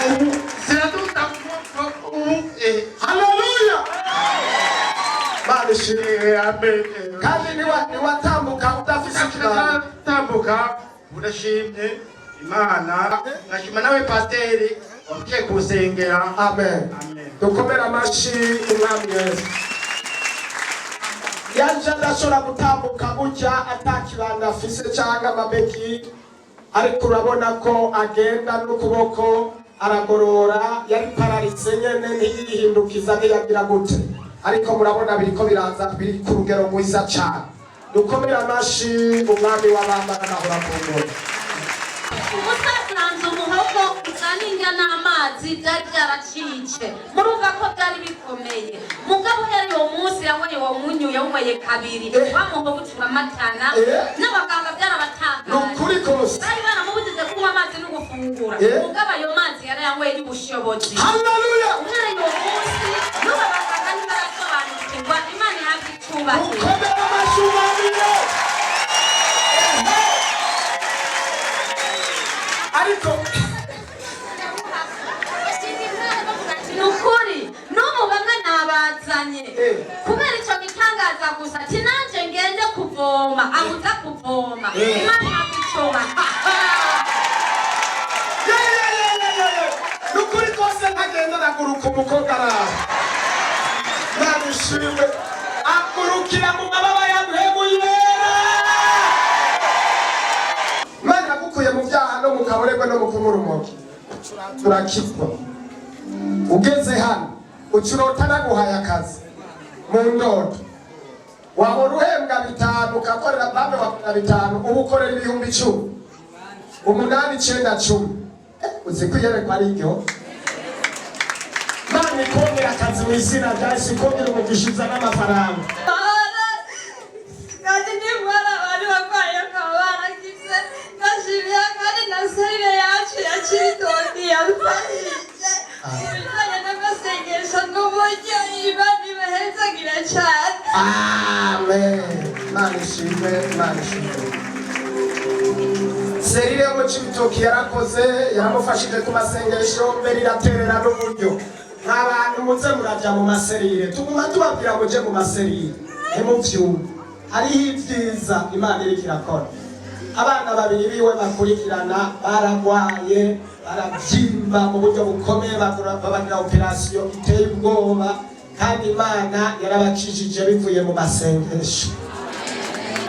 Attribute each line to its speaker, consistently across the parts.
Speaker 1: Ubu siraduta ukuboko ubu.
Speaker 2: Haleluya, Mana ishimwe.
Speaker 1: Amen.
Speaker 2: Kandi niwatambuka udafise ikibando.
Speaker 1: Tambuka urashimye Imana, ngashima nawe pasiteri wagiye kusengera.
Speaker 2: Amen.
Speaker 1: Amen.
Speaker 2: Dukomere amashi Umwami Yesu. Yaje adashobora gutambuka gutya, atakibanda afise cyangwa amabeki, ariko urabona ko agenda n'ukuboko aragorora. Yari paralysé nyene, ntiyihindukiza, ntiyagira gute, ariko murabona biriko biraza, biri ku rugero rwiza cyane. Dukomere amashi Umwami w'abamba n'amahoro ku ngoma.
Speaker 3: Umusasanze umuhogo uzana n'amazi, byari byaracitse, murumva ko byari bikomeye. Mugabo uhereye uwo munsi yanyweye uwo munyu, yawunyweye kabiri, wa muhogo ucuramatana. N'abaganga
Speaker 2: Ni
Speaker 3: byarabatangaje.
Speaker 2: ukuri kose.
Speaker 3: Bari baramubujije kunywa amazi no gufungura. Mugabo ayo mazi yarayanyweye y'ubushobozi.
Speaker 2: Haleluya.
Speaker 3: Uhereye uwo munsi n'ubu abaganga ntibarasobanukirwa. Imana ihabwa icubahiro.
Speaker 2: Dukomere amashi Umwami Yesu. Ariko
Speaker 3: Ni ukuri, n'ubu bamwe nabazanye kubera icyo gitangaza gusa, ati nanjye ngende kuvoma abuza kuvoma. Imana ihabwa icubahiro.
Speaker 2: Ye. Ni ukuri kose, ntagenda, araguruka. Umukobwa araho, Mana ishimwe, agurukira mu mababa ya Mpwemu Yera. Imana yagukuye mu byaha no mu kaborerwe no mu kunywa urumogi, turakizwa. Ugeze hano ucurota naguhaye akazi mu ndoto, wahora uhembwa 5, ukakorera bamwe wakorera 5, ubu ukorera 10,000, 8, 9, 10. Uzi ko iyerekwa ari iryo. Mana ikongera akazi mu izina rya Yesu, ikongera umugisha, uzana n'amafaranga.
Speaker 4: Kandi n'indwara bari barwaye bakaba barakize. Ndashimira kandi na cellule yacu ya Cibitoki yamfashije mu bijyanye n'amasengesho n'uburyo. Imana ibahezagira cyane.
Speaker 2: Amen. Imana ishimwe, Imana ishimwe. Cellule yo mu Cibitoki yarakoze, yaramufashije ku masengesho, mbere iraterera n'uburyo. Nk'abantu muze murajya mu ma cellule, tuguma tubabwira muje mu ma cellule, ntimuvyumve. Hariho ibyiza Imana iriko irakora. Abana babiri biwe bakurikirana baragwaye, barabyimba mu buryo bukomeye, babagira opération iteye ubwoba, kandi Imana yarabakijije bivuye mu masengesho.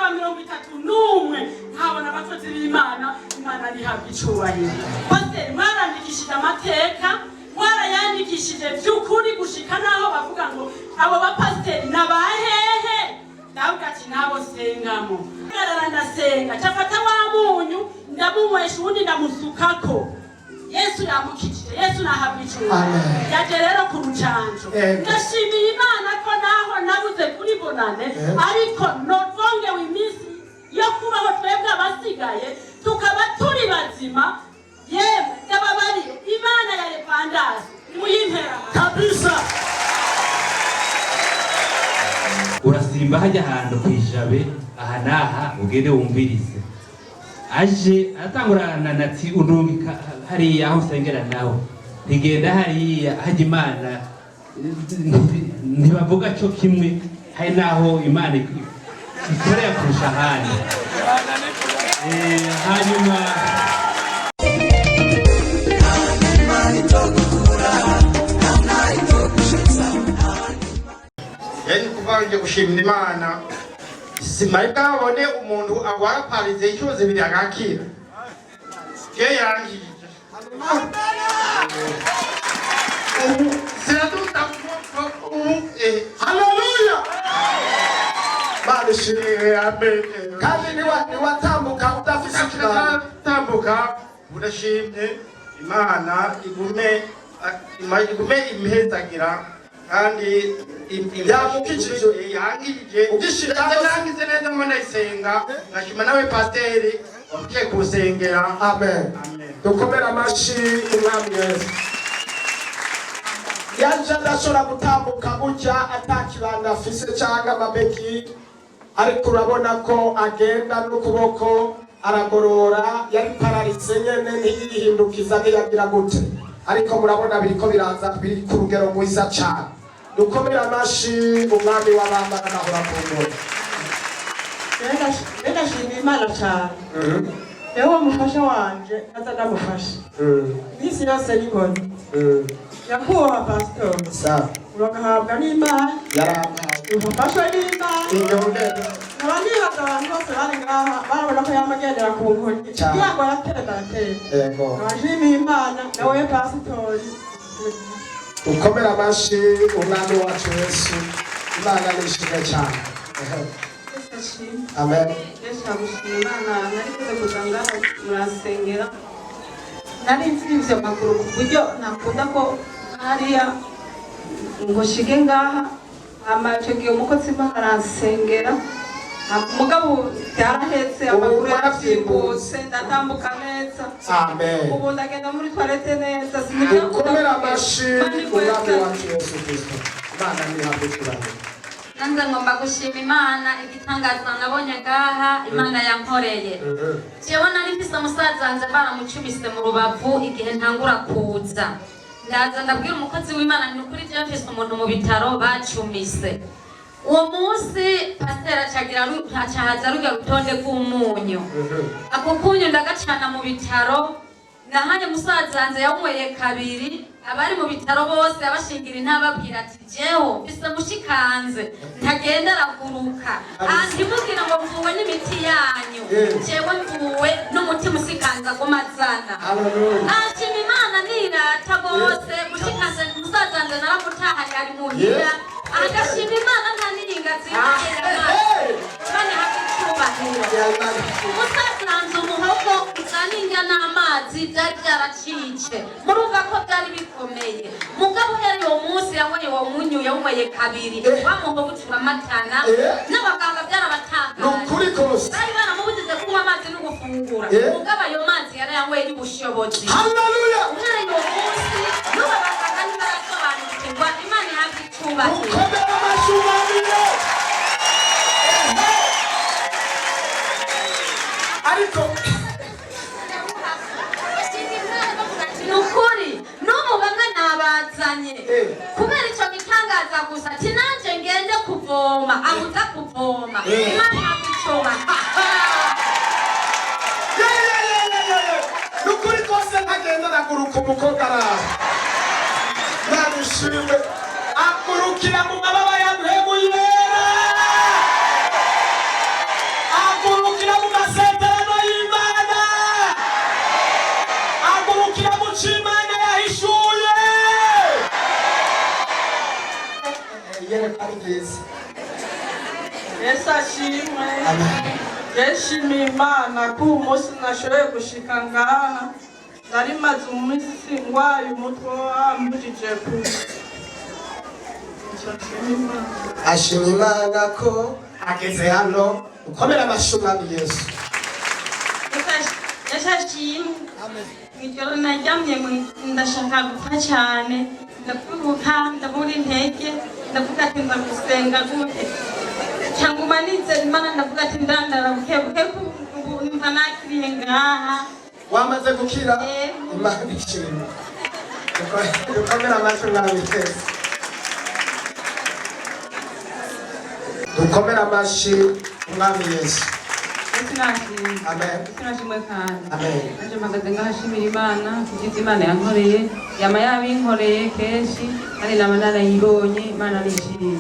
Speaker 5: 31 nkabona abakozi b'Imana. Imana rihabwa icubahiro. Pasiteri, mwarandikishije amateka, mwarayandikishije by'ukuri, gushika n'aho bavuga ngo abo bapasiteri nabahehe. Ndavuga ati nabo sengamo ngarara, ndasenga, cafata wa munyu ndamunywesha, uwundi ndamusukako. Yesu yamukijije. Yesu nahabwa icubahiro.
Speaker 2: Amen.
Speaker 5: Yaje rero ku rucanco. Ndashimiye Imana ko naho nabuze kuri Bonane, ariko nongewe iminsi yo kubaho, twebwe abasigaye tukaba turi bazima. Yemwe, ndababariye, Imana ya Lepandasi muyimpera.
Speaker 2: Kabisa.
Speaker 6: Urasimba hajya ahantu ku ijabe aha n'aha, ugende wumvirize. Aje aratangurana ati unungika hariya aho usengera nawe, ntigenda hariya hajya. Imana ntibavuga cyo kimwe, hari n'aho Imana ikorera kurusha ahandi. Hanyuma
Speaker 1: Yari kuva nje gushimira Imana, simari bwabone umuntu agwara paralysie inshuro zibiri agakira. Je yarangije ubu siraduta ukuboko ubu.
Speaker 2: Haleluya, Mana ishimwe.
Speaker 1: Amen.
Speaker 2: Kandi niwatambuka udafise ikibando.
Speaker 1: Tambuka urashimye, Imana igume igume impezagira kandi
Speaker 2: Yamukijije.
Speaker 1: Yankijije.
Speaker 2: Ugishika
Speaker 1: Nangize neza ngo ndayisenga, ngashima nawe pasiteri wagiye kusengera.
Speaker 2: Amen.
Speaker 1: Amen.
Speaker 2: Dukomere amashi Umwami Yesu. Yaje adashobora gutambuka gutya, atakibanda afise cyangwa amabeki, ariko urabona ko agenda n'ukuboko aragorora. Yari paralysé nyene, ntiyihindukiza, ntiyagira gute. Ariko murabona biriko biraza, biri ku rugero rwiza cyane. Dukomere amashi Umwami w'abambara n'ahora ku ngoma.
Speaker 7: Ndashimira Imana cyane. Rero uwo mufasha wanje aza ndamufasha iminsi yose n'inkoni. Nyakubahwa pasitori, uragahabwa n'Imana.
Speaker 2: Yarampaye.
Speaker 7: Ubufashwe n'Imana.
Speaker 2: Inyongera.
Speaker 7: Nkaba nibaza abantu bose bari ngaha barabona ko yama agendera ku nkoni kugira ngo aratera aratera. Nkaba nshimiye Imana nawe pasitori.
Speaker 2: Ukomere amashi Umwami wacu Yesu. Imana nishimwe cyane. Amen.
Speaker 8: Gushima Imana, narikoze kuza ngaha murasengera. Nari nsibye amaguru ku buryo ntakunda ko hariya ngo shige ngaha. Hama ico gihe umukozi Imana aransengera. Mugabo byarahetse, amaguru yaravyimbutse, ndatambuka neza.
Speaker 2: Amen.
Speaker 8: Ubu ndagenda muri toilette neza.
Speaker 2: Dukomere amashi Umwami wacu Yesu Kristo. Imana nihabwe icyubahiro.
Speaker 3: Nanze ngomba gushima Imana igitangaza nabonye ngaha Imana yankoreye. Jewe nari mfise umusaza wanje baramucumise mu rubavu. Igihe ntangura kuza, ndaza ndabwira umukozi w'Imana: "Ni ukuri jewe mfise umuntu mu bitaro bacumise." Uwo munsi pasiteri acagira acahaza rurya rutonde rw'umunyu. Ako kunyu ndagacana mu bitaro, nahanye musaza wanje yanyweye kabiri. Abari mu bitaro bose abashingira intababwira ati: "Jewe mfise mushikanze ntagenda araguruka. Ah, ntimubwire ngo mvuwe n'imiti yanyu, jewe mvuwe n'umutima usikanze aguma azana." Ashima Imana nirata rwose. Mushikanze musaza wanje naramutahanye, ari muhira, agashima Imana nta niringazi. Imana ihabwe icyubahiro. Umusaza wanjye umuhogo uzana n'amazi byari byaracice, murumva ko byari bikomeye. Mugabo uhereye uwo munsi yanyweye uwo munyu, yawunyweye kabiri, wa muhogo turamatana. N'abaganga byarabatangaje.
Speaker 2: Ni ukuri kose.
Speaker 3: Bari baramubujije kunywa amazi no gufungura. Mugabo ayo mazi yarayanyweye y'ubushobozi.
Speaker 2: Haleluya.
Speaker 3: Uhereye uwo munsi n'ubu abaganga ntibarasobanukirwa. Imana ihabwe icyubahiro.
Speaker 2: Dukomere amashi Umwami Yesu. Ariko
Speaker 3: Ni ukuri n'ubu bamwe nabazanye kubera icyo gitangaza gusa, ati nanjye ngende kuvoma, abuza kuvoma. Imana ihabwe icyubahiro.
Speaker 2: Ni ukuri kose ntagenda araguruka. Umukobwa araha, Imana ishimwe, agurukira mu mababa ya Mpwemu Yera, agurukira mu masezerano y'Imana, agurukira mu cyo Imana yahishuye. Yereka ari byiza.
Speaker 7: Yesu ashimwe. Yeshimiye Imana ko uyu munsi nashoboye gushika ngaha. Nari maze umunsi ngwaye umutwe wambujije ku nshima Imana.
Speaker 2: Ashima Imana ko ageze hano. Ukomere amashi Umwami Yesu.
Speaker 4: Yesu ashimwe. Mw'ijoro naryamye ndashaka gupfa cyane, ndakubuka, ndabura intege, ndavuga ati nza gusenga gute cyangwa nizera Imana. Ndavuga ati ndandara buke buke, ubu mva nakiriye ngaha.
Speaker 2: Wamaze gukira.
Speaker 4: Yego.
Speaker 2: Imana ishimwe. Dukomere amashi Umwami Yesu. Dukomere amashi Umwami Yesu.
Speaker 8: Yesu nashimwe.
Speaker 2: Amen.
Speaker 8: Yesu nashimwe kandi.
Speaker 2: Amen.
Speaker 8: Nanje mpagaze ngaha nshimira Imana kugize Imana yankoreye, yama yabinkoreye kenshi kandi nama narayibonye. Imana nishimye.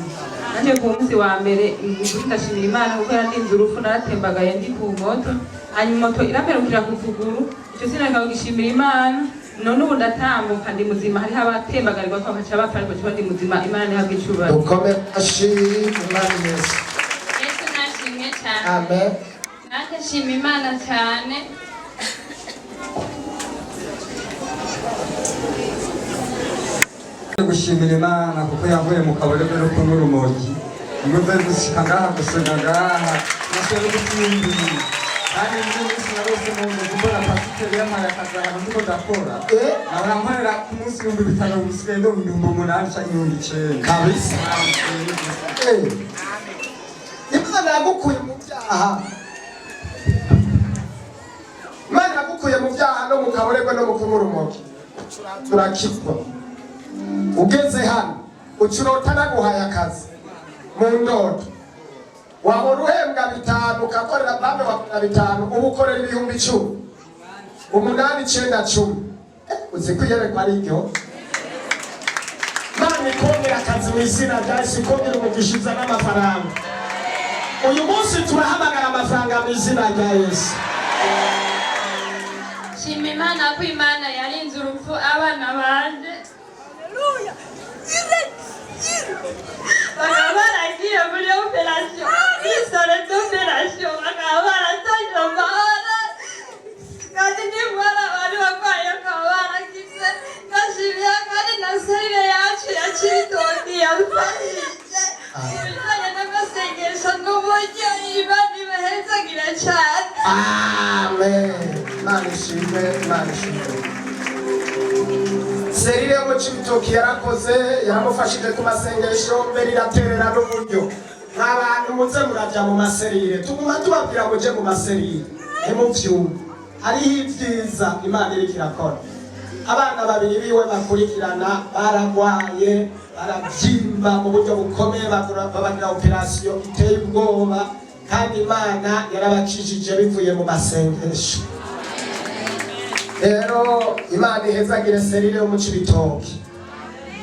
Speaker 8: Nanje ku munsi wa mbere ukuri ndashimira Imana kuko yarandinze urupfu. Naratembagaye ndi ku moto, hanyuma moto iramperukira ku kuguru. Icyo sinareka kugishimira Imana. None ubu ndatambuka, ndi muzima. Hariho abatembagarirwa ko bakaca bapfa, ariko jewe ndi muzima. Imana ntihabwe icubahiro.
Speaker 2: Dukomere amashi Umwami Yesu.
Speaker 9: Yesu nashimwe cyane.
Speaker 2: Amen.
Speaker 9: Nanjye nshima Imana cyane.
Speaker 10: Gushimira Imana kuko yankuye mu kaborebe no kunywa urumogi, muze gushika ngaha gusenga ngaha nashoboye gutsindira. Kandi muri iyi minsi narose mu nzu mbona pasiteri yampaye akazi ahantu ndiko ndakora. Nahora nkorera ku munsi 5000, ubu nsigaye ndonka 8000 canke 9000.
Speaker 2: Kabisa. Imana yagukuye mu byaha, Imana yagukuye mu byaha no mu kaborerwe no mu kunywa urumogi. Turakizwa. Ugeze hano ucurota naguhaye akazi mu ndoto, wahora uhembwa 5 ukakorera bamwe wakorera 5, ubu ukorera 10,000, 8, 9, 10. Uzi ko iyerekwa ari iryo? Mana ikongera akazi mu izina rya Yesu, ikongera umugisha uzana amafaranga. Uyu munsi turahamagara amafaranga mu izina rya Yesu.
Speaker 9: Shima Imana ko Imana yarinze urupfu abana banje, bakaba baragiye muri opération, muri salle d'opération, bakaba baratanze amahoro kandi n'indwara bari barwaye bakaba barakize. Ndashimira kandi na cellule yacu ya Cibitoki yamfashije mu bijanye n'amasengesho n'uburyo. Imana ibahezagire cane.
Speaker 2: Amen. Imana ishimwe, Imana ishimwe. Cellule yo mu Cibitoki yarakoze, yaramufashije ku masengesho, mbere iraterera n'uburyo. Nk'abantu muze muraja mu ma cellule, tuguma tubabwira muje mu ma cellule, ntimuvyumve. Hariho ibyiza Imana iriko irakora. Abana babiri biwe bakurikirana baragwaye, barabyimba mu buryo bukomeye, babagira opération iteye ubwoba, kandi Imana yarabakijije bivuye mu masengesho. Rero Imana ihezagire cellule yo mu Cibitoki.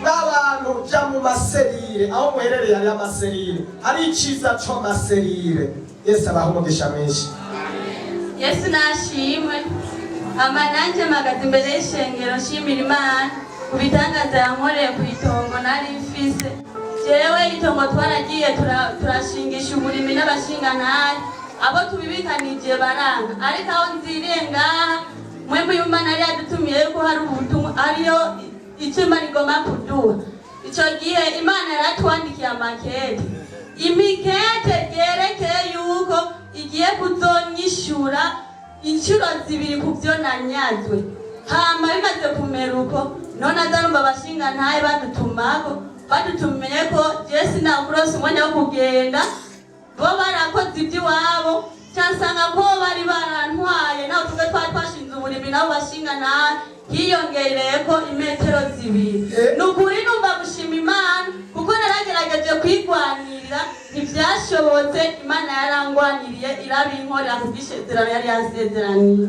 Speaker 2: N'abantu jya mu ma cellule, aho muherereye hariyo ama cellule, hari iciza c'ama cellule. Yesu abaha umugisha mwinshi.
Speaker 4: Yesu nashimwe. Ama nanjye mpagaze imbere y'ishengero nshimira Imana ku bitangaza yankoreye ku itongo nari mfise. Jewe itongo twaragiye turashingisha uburimi n'abashingantahe, abo tubibikanije baranga, ariko aho nziriye ngaha mwemwe Imana yari yadutumiye yuko hari ubutumwa, ariyo icyo Imana igomba kuduha. Icyo gihe Imana yaratwandikiye amakete, imikete yerekeye yuko igiye kuzonyishura inshuro 2 ku byo nanyazwe. Hama bimaze kumera uko, none azarumva abashingantahe badutumako, badutumiye ko je sinakurose umwanya wo kugenda, bo barakoze iby'iwabo, cansanga ko bari barantwaye naho twe twari twashinze uburimi nabo bashingantahe, hiyongereyeko imetero 2. Ni ukuri numva gushima Imana kuko naragerageje kwigwanirira ntibyashobotse. Imana yarangwaniriye irabinkorera kubw'isezerano yari yansezeraniye.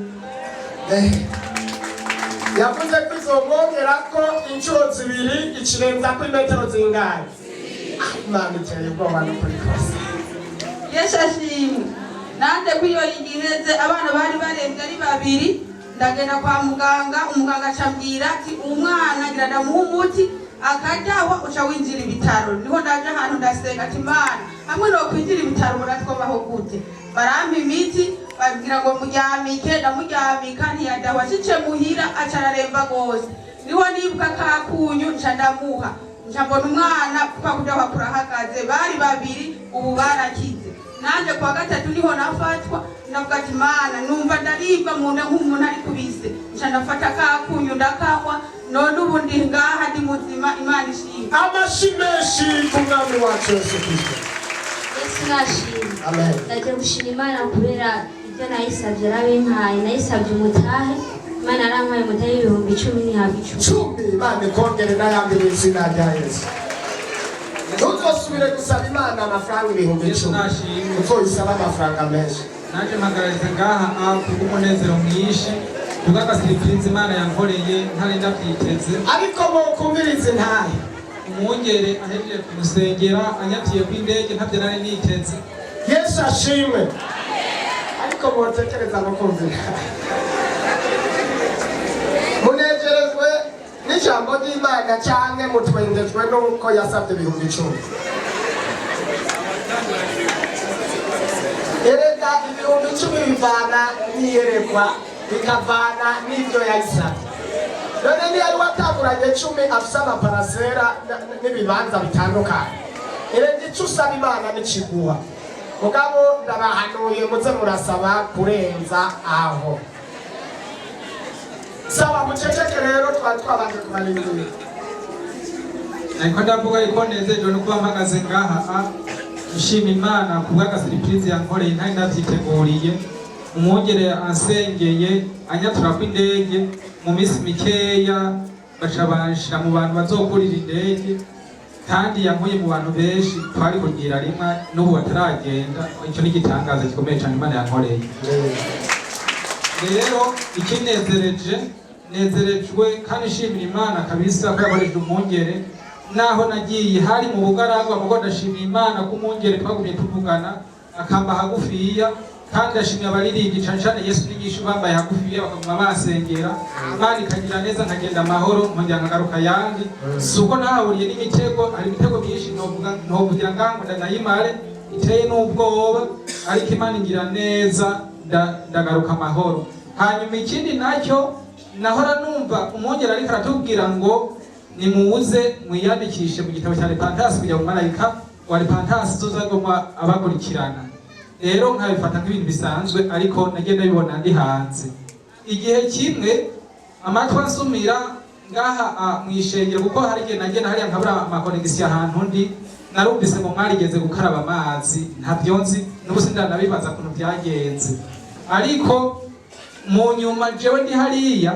Speaker 2: Yavuze ko izomwongera ko inshuro 2, ikirenza ko imetero zingahe. Imana iteye ubwoba n'ukuri kose.
Speaker 8: Yesu ashimwe. Nanjye kuri iyo iheze abana bari barembye ari babiri, ndagenda kwa muganga, umuganga acambwira ati umwana ngira ndamuha umuti akajyaho uca winjira ibitaro. Niho ndaje ahantu ndasenga ati Imana hamwe no kwinjira ibitaro muratwobaho gute? Barampa imiti babwira ngo muryamike, ndamuryamika ntiyadahwa, ashitse muhira aca araremba gose. Niho nibuka kakunyu nca ndamuha, nca mbona umwana kwa kudahwa kurahagaze. Bari babiri ubu barakize. Nanje kuwa gatatu niho nafatwa, ndavuga ati Mana numva ndaribwa mu nda nk'umuntu ari kubise, nca ndafata kakunyu ndakanywa, none ubu ndi ngaha ndi muzima. Imana ishimwe.
Speaker 2: Amashi menshi ku mwami wacu Yesu Kristo.
Speaker 11: Yesu nashimwe.
Speaker 2: Amen.
Speaker 11: Ndagiye gushima Imana kubera ibyo nayisabye yarabimpaye. Nayisabye umutahe, Imana yarampaye umutahe 10,000, ntihabwa 10.
Speaker 2: 10. Imana ikongere n'ayandi mu izina rya Yesu. Ntuzosubire gusaba Imana amafaranga 10,000, uzoyisaba amafaranga menshi.
Speaker 10: Nanjye mpagaritse ngaha kubw'umunezero mwinshi kubw'aga surprise Imana yankoreye ntari ndabyiteze.
Speaker 2: Ariko bokumviriza intahe.
Speaker 10: Umwungere ahejeje kumusengera anyatiye kw'indege, ntabyo nari niteze.
Speaker 2: Yesu ashimwe. Ariko botekereza no kumvira, munezerejwe n'ijambo ry'Imana canke mutwengejwe n'uko yasabye 10,000? Erega 10,000 bivana n'iyerekwa, bikavana n'ibyo yayisabye. None niyo ari watanguranye 10 afise ama parcelles n'ibibanza bitandukanye. Erega ico usaba Imana nikiguha. Mugabo ndabahanuye muze murasaba kurenza aho. Sawa, muceceke rero, twari twabanje kubarindira.
Speaker 10: Ariko ndavuga yuko nezejwe no kuba mpagaze ngaha nshima Imana kubw'aga surprise yankoreye ntari ndavyiteguriye. Umwungere ansengeye anyatura kw'indege mu minsi mikeya. Baca banshira mu bantu bazokurira indege, kandi yankuye mu bantu benshi twari kugira rimwe n'ubu bataragenda. Icyo ni igitangaza gikomeye cyane Imana yankoreye. Rero ikinezereje, nezerejwe kandi nshimira Imana kabisa ko yakoresheje umwungere. Naho nagiye hari mu bugaragwa, mugo ndashimira Imana ko umwungere twagumye tuvugana akamba hagufiya, kandi ndashimira abaririmbyi cane cane Yesu n'inyigisho bambaye hagufiya, bakaguma basengera, Imana ikagira neza nkagenda amahoro, nkongera nkagaruka yandi. Si uko nahahuriye n'imitego, hari imitego myinshi ntovugira ngaha ngo ndanayimare, iteye n'ubwoba, ariko Imana ingira neza, ndagaruka amahoro. Hanyuma ikindi nacyo, nahora numva umwungere ariko aratubwira ngo nimuze mwiyandikishe mu gitabo cya Repentance kugira ngo marayika wa Repentance tuzagomba abakurikirana. Rero nkabifata nk'ibintu bisanzwe, ariko nagenda bibona ndi hanze. Igihe kimwe amatwi ansumira ngaha mw'ishengero, kuko hari igihe nagenda hariya nkabura ama connexion ahantu ndi, narumvise ngo mwarigeze gukaraba amazi. Ntabyo nzi n'ubu, sindanabibaza ukuntu byagenze, ariko mu nyuma jewe ndi hariya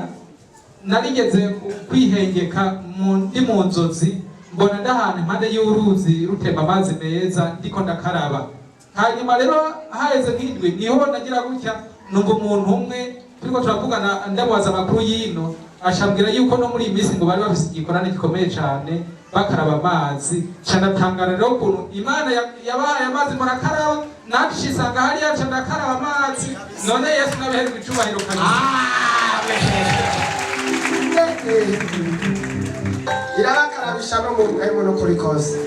Speaker 10: narigeze kwihengeka ndi mu nzozi, mbona ndahantu impande y'uruzi rutemba amazi meza, ndiko ndakaraba. Hanyuma rero haheze nk'indwi niho nagira gutya numva umuntu umwe turiko turavugana, ndamubaza amakuru y'ino, ashambwira yuko no muri iyi minsi ngo bari bafise igikorane gikomeye cane bakaraba amazi. Ca ndatangara rero ukuntu Imana yabahaye amazi murakaraba, nanje cisanga hariya ca ndakaraba amazi. None Yesu nabiherwa icubahiro kabisa.
Speaker 2: Irabakarabisha no mu mpemu no kuri kose.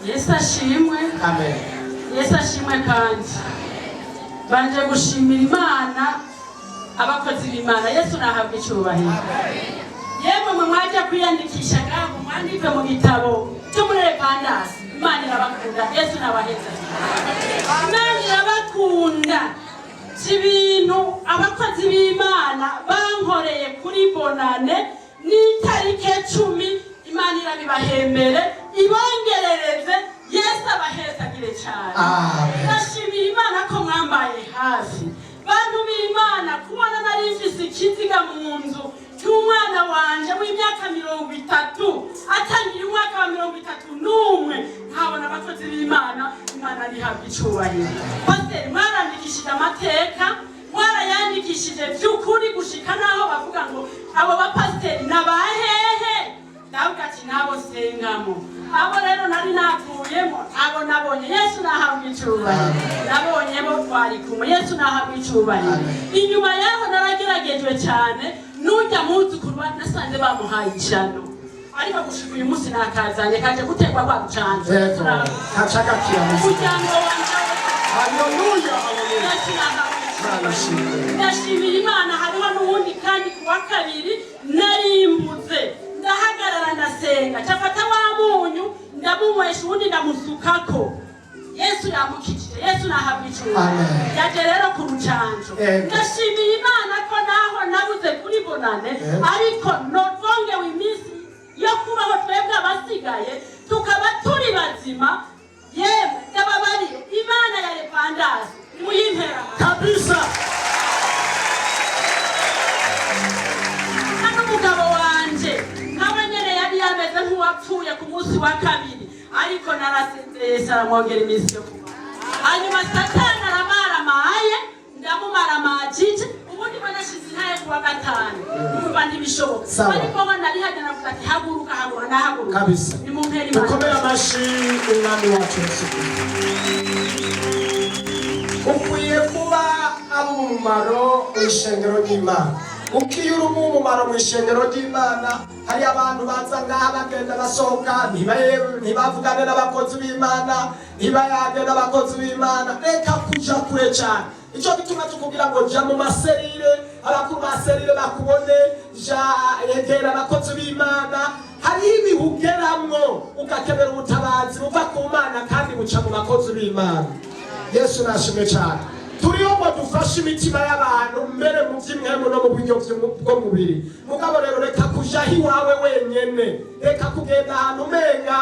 Speaker 5: Yesu ashimwe.
Speaker 2: Amen.
Speaker 5: Yesu ashimwe. Kandi banje gushimira Imana, abakozi b'Imana. Yesu nahabwa icyubahiro. Yemwe mwe mwajya kwiyandikisha ngaho mwandikwe mu gitabo cyo muri Repentance, Imana irabakunda. Yesu nabaheza, Imana irabakunda. Si ibintu abakozi b'Imana bankoreye kuri bonane n'itarike 10, Imana irabibahembere, ibongerereze. Yesu abahezagire cyane.
Speaker 2: Amen.
Speaker 5: Ndashimira Imana ko mwambaye hafi, bantu b'Imana. Kubona nari mfise ikiziga mu nzu cy'umwana wanje w'imyaka 30, atangiye umwaka wa 31, nkabona abakozi b'Imana, Imana rihabwa icubahiro. Pasiteri, mwarandikishije amateka, mwarayandikishije by'ukuri gushika n'aho bavuga ngo abo bapasiteri n'abahehe. Ndavuga ati nabo sengamo, abo rero nari navuyemo, abo nabonye. Yesu nahabwa icubahiro. Nabonye bo twari kumwe. Yesu nahabwa icubahiro. Inyuma yaho narageragejwe cyane, n'ujya muzukuru nasanze bamuhaye ishano, ariko gushika uyu munsi nakazanye kaje guterwa rwa rucanco.
Speaker 2: Yego. Kacagakira mu
Speaker 5: Umuryango wanje.
Speaker 2: Haleluya, haleluya.
Speaker 5: Yesu nahabwa
Speaker 2: Imana ishimwe.
Speaker 5: Ndashimira Imana. Hariho n'uwundi kandi ku wa kabiri narimbuze, ndahagarara ndasenga, cafata wa munyu ndamunywesha, uwundi ndamusukako. Yesu yamukijije. Yesu nahabwa icubahiro.
Speaker 2: Amen.
Speaker 5: Yaje rero ku rucanco.
Speaker 2: Yego.
Speaker 5: Ndashimiye Imana ko naho nabuze kuri bonane, ariko nongewe iminsi yo kubaho, twebwe abasigaye tukaba turi bazima. Yemwe ndababariye, Imana ya Repentance nimuyimpera
Speaker 2: Kabisa.
Speaker 5: Hano umugabo wanje nawe nyene yari yameze nk'uwapfuye ku munsi wa kabiri, ariko narasenze, Yesu aramwongera iminsi yo kubaho. Hanyuma Satani aramaramaaye, ndamumaramakije. Ubundi mbona nashize intaye ku wa gatanu, numva ntibishoboka.
Speaker 2: Sawa.
Speaker 5: Ariko ho nari hajya navuga ati haguruka, haguruka, nahaguruka.
Speaker 2: Kabisa.
Speaker 5: Nimumpere Imana.
Speaker 2: Dukomere amashi umwami wacu Yesu Kristo. Ukwiye kuba ari umumaro mu ishengero ry'Imana. Ukiye uri umumaro mu ishengero ry'Imana, hari abantu baza ngaha bagenda basohoka, ntibavugane n'abakozi b'Imana, ntibayage n'abakozi b'Imana. Reka kuja kure cyane. Icyo gituma tukubwira ngo ja mu ma cellule, abakuru ba cellule bakubone, ja egera abakozi b'Imana. Hariho ibihe ugeramwo ugakenera ubutabazi buva ku Mana, kandi buca mu bakozi b'Imana. Yesu nashimwe cyane. Turiho ngo dufashe imitima y'abantu mbere mu by'imwemu no mu buryo bw'umubiri. Mugabo rero reka kujaho iwawe wenyene, reka kugenda ahantu umenga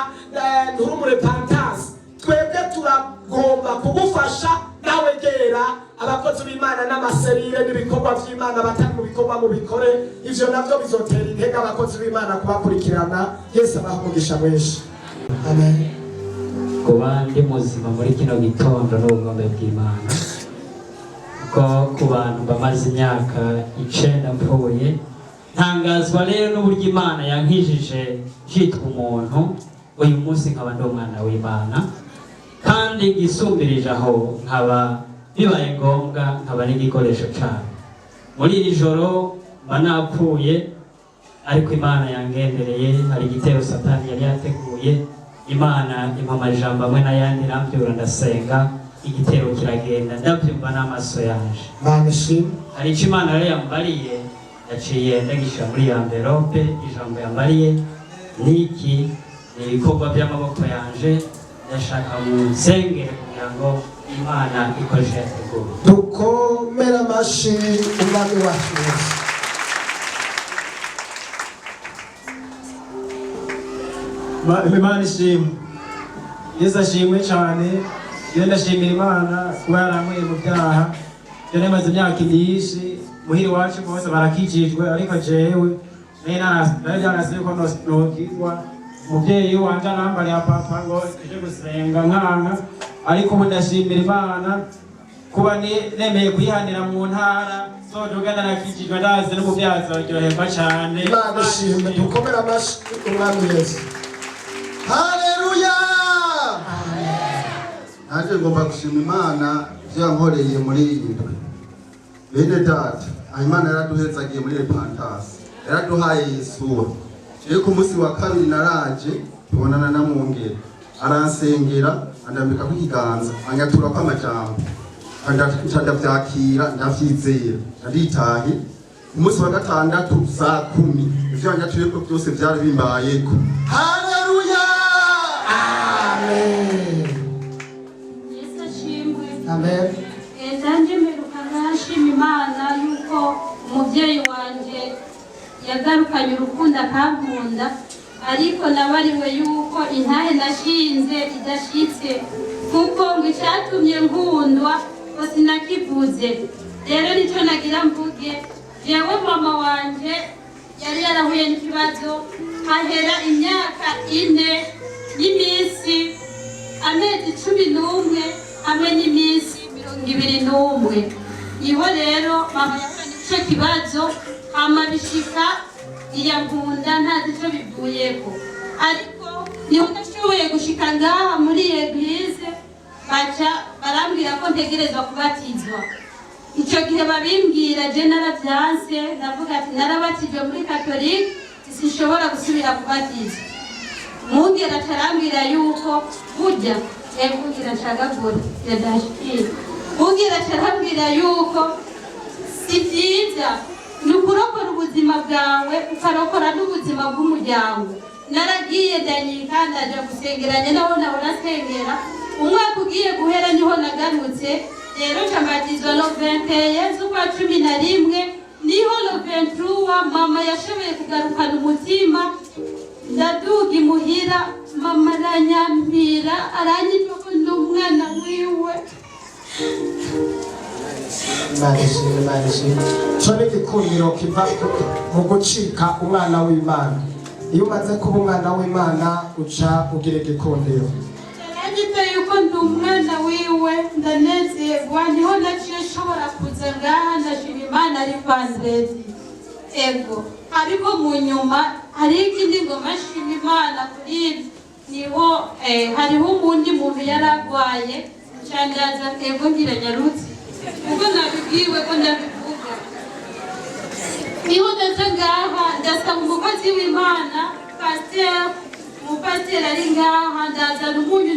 Speaker 2: nturi umu repentance. Twebwe turagomba kugufasha, nawe gera. Abakozi b'Imana n'amaserire n'ibikorwa by'Imana, batari mu bikorwa mubikore. Ivyo navyo bizotera intege abakozi b'Imana kubakurikirana. Yesu abaha umugisha mwinshi, amen.
Speaker 12: Kuba ndi muzima muri kino gitondo n'ubugombe bw'Imana, kuko ku bantu bamaze imyaka 9 mpfuye. Ntangazwa rero n'uburyo Imana yankijije njitwa umuntu, uyu munsi nkaba ndi umwana w'Imana, kandi ngisumbilije aho nkaba bibaye ngombwa nkaba n'igikoresho cyayo. Muri iri joro mba napfuye, ariko Imana yangendereye. Hari igitero Satani yari yateguye, Imana impa amajambo amwe n'ayandi, irambyura, ndasenga, igitero kiragenda, ndabyumva n'amaso yanje.
Speaker 2: Imana ishimwe.
Speaker 12: Hari icyo Imana rero yambariye, yaciye ndagishyira muri ya enveloppe. Ijambo yambariye niki? Ni ibikorwa by'amaboko yanje. Ndashaka mu nsengere kugira ngo Imana ikoreshe yateguye.
Speaker 2: Dukomere amashi Umwami wacu Yesu.
Speaker 13: Imana ishimwe, Yesu ashimwe cyane. Iyo ndashimira Imana kuba yarankuye mu byaha. Iyo namaze imyaka myinshi muhira iwacu bose barakijijwe, ariko jewe nari byanase yuko nokizwa. Umubyeyi wanje arambariye papa ngo tuje gusenga, nkanka. Ariko ubu ndashimira Imana kuba nemeye kuyihanira mu ntara zoduga, narakijijwe, ndazi n'umuvyeyi azoryoherwa cane.
Speaker 2: Imana ishimwe, dukomere amashi Umwami Yesu.
Speaker 14: Haleluya! Nanjye ngomba gushima Imana ibyo yankoreye muri iyi ndwi. Bene data, aho Imana yaraduhezagiye muri repentance, yaraduhaye Yesuwa. Jewe ku munsi wa kabiri naraje tubonana na mwungere, aransengera, andambikako ikiganza, anyaturako amajambo, nca ndavyakira, ndavyizera, nditahe. Ku munsi wa gatandatu saa 10 ivyo yanyaturiyeko byose vyari bimbayeko. Haleluya!
Speaker 2: Amen.
Speaker 15: Yesu ashimwe.
Speaker 2: Amen.
Speaker 15: Nanjye mperuka nashima Imana yuko umubyeyi wanjye yagarukanye urukundo akankunda, ariko nabariwe yuko intahe nashinze idashitse, kuko ngo icyatumye nkundwa ngo sinakivuze. Rero nicyo nagira mvuge. Jewe mama wanje yari yarahuye n'ikibazo, hahera imyaka 4 n'iminsi amezi 11 hamwe n'iminsi 21. Niho rero mama yahuye n'ico kibazo, hama bishika iya nkunda ntazi ico bivuyeko, ariko niho nashoboye gushika ngaha muri église, baca barambwira ko ntegerezwa kubatizwa. Ico gihe babimbwira je naravyanse, ndavuga ati narabatijwe muri katolike, sinshobora gusubira kubatizwa. Mwungere acarambwira yuko burya mwungere acagagura yadashikira. Mwungere acarambwira yuko si vyiza, ni ukurokora ubuzima bwawe ukarokora n'ubuzima bw'umuryango. Naragiye ndanyika, ndaja gusengeranye nabo nahora nsengera. Umwaka ugiye guhera niho nagarutse. Rero nca mbatizwa le 21 z'ukwa 11, niho le 23 mama yashoboye kugarukana umutima. Ndaduga imuhira, mama aranyampira, aranyita ko ndi umwana wiwe.
Speaker 2: Imana ishimwe, Imana ishimwe. Ico ni igikundiro kiva mu gucika umwana w'Imana. Iyo umaze kuba umwana w'Imana uca ugira igikundiro.
Speaker 15: Yaranyita yuko ndi umwana wiwe, ndanezerwa. Niho naciye nshobora kuza ngaha, ndashima Imana ari vendredi. Ego, ariko mu nyuma hariho ikindi ngoma nshima Imana kuri ibyo. Niho hariho uwundi muntu yari arwaye nca ndaza. Ego, ngira nyarutse kuko nabibwiwe ko ndabivuga. Niho ndaza ngaha, ndasaba umukozi w'Imana pasiteri, umupasiteri ari ngaha, ndazana umunyu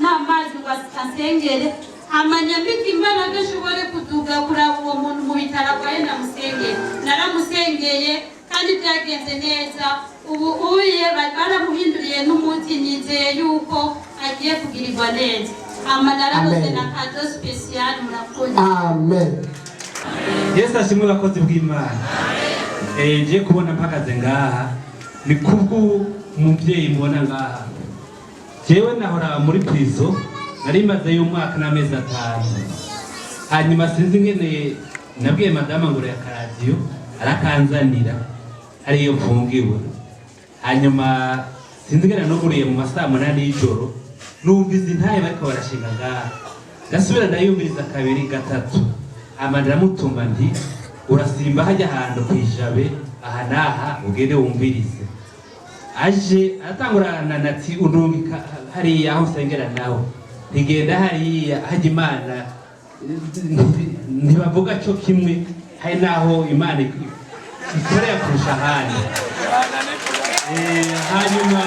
Speaker 15: n'amazi ngo ansengere, hama nyambike imbaraga nshobore kuduga kuraba uwo muntu mu bitaro arwaye, ndamusengere. Naramusengeye kandi byagenze neza. Ubu uye baramuhinduriye n'umuti, nizeye yuko agiye kugirirwa neza. Hama narakoze
Speaker 2: Amen.
Speaker 15: na cadeau spécial, murakoze.
Speaker 2: Amen.
Speaker 6: Yesu ashimwe, bakozi bw'Imana. Ngiye kubona mpagaze ngaha ni kubw'umubyeyi mubona ngaha. Jewe nahora muri prison, nari mazeyo umwaka n'amezi 5. Hanyuma sinzi ingene nabwiye madama ngo akaradiyo arakanzanira ariyo mfungiwe. Hanyuma sinzi ingene nuguriye mu masaa 8 y'ijoro, numviza intahe bariko barashinga ngaha, ndasubira ndayumviriza kabiri, gatatu. Hama ndamutuma nti: "Urasimba hajya ahantu kwijabe aha n'aha, ugende wumvirize." Aje aratangurana ati: "Undungika hariya aho nsengera nawe." Ntigenda hariya hajya Imana ntibavuga cyo kimwe, hari n'aho Imana ikorera kurusha ahandi. Hanyuma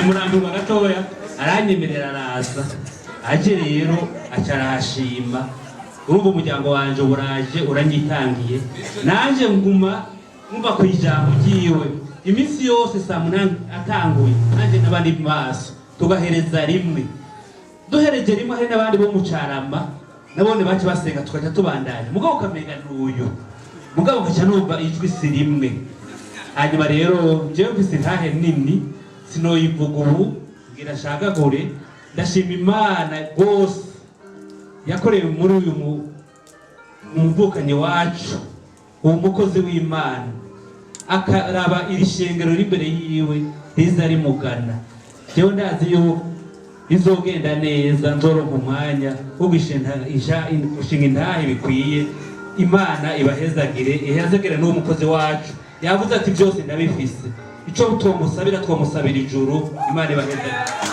Speaker 6: murandunga gatoya, aranyemerera araza. Aje rero aca arahashima. Urumva umuryango wanje uraje uranyitangiye, nanje nguma ngumva ku ijambo ryiwe iminsi yose saa 8 atanguye, nanje n'abandi maso tugahereza rimwe. Duhereje rimwe, hari n'abandi bo mu Carama nabone baca basenga, tukaca tubandanya. Mugabo ukamenga n'uyu, mugabo nkaca numva ijwi si rimwe. Hanyuma rero jewe mfise intahe nini, sinoyivuga ubu ngira nshagagure. Ndashima Imana rwose yakorewe muri uyu muvukanyi wacu, uwo mukozi w'Imana, akaraba iri shengero riri imbere yiwe riza rimugana. Jewe ndazi yuko bizogenda neza, nzoronka umwanya wo gushinga intahe bikwiye. Imana ibahezagire, ihezagire n'uwo mukozi wacu. Yavuze ati: "Byose ndabifise." Ico twomusabira, twomusabira ijuru. Imana ibahezagire.